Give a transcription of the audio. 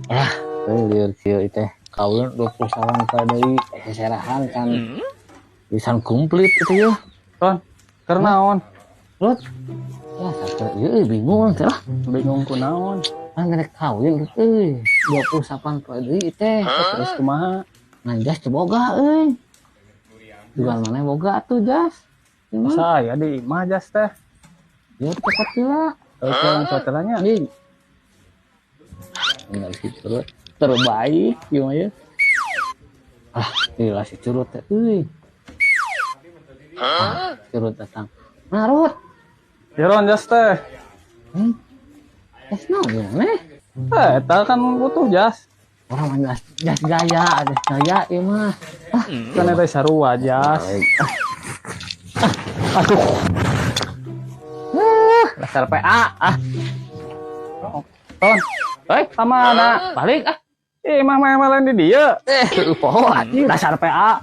Ah, lieur kieu teh. Kawin 29 poe deui, seserahan kan. Bisa komplit itu ya. Ton, keur naon? Rut. Ya, saker ieu euy, bingung teh lah. Bingung kunaon? Kan rek kawin, Rut, euy. 28 poe deui teh. Terus kumaha? Nah, jas teu boga euy. Jual mana boga atuh jas? Gimana? Saya di imah jas teh. Ya cokot heula. Terus yang hotelnya. Anjing. Bener si Curut. Terbaik gimana ya? Ah, gila si Curut teh euy. Ah, Curut datang. Nah, Rut. Jeron jas teh. Jas naon gimana? Eh, eta kan butuh jas. Orang mah jas, jas gaya, jas gaya ieu mah. Ah, kan eta sarua jas. Ah, aduh. Ah, dasar PA. Ah, Ton, eh, ka mana? Balik ah. Ih, mah main lain di dieu. Eh, poho atuh. Dasar PA.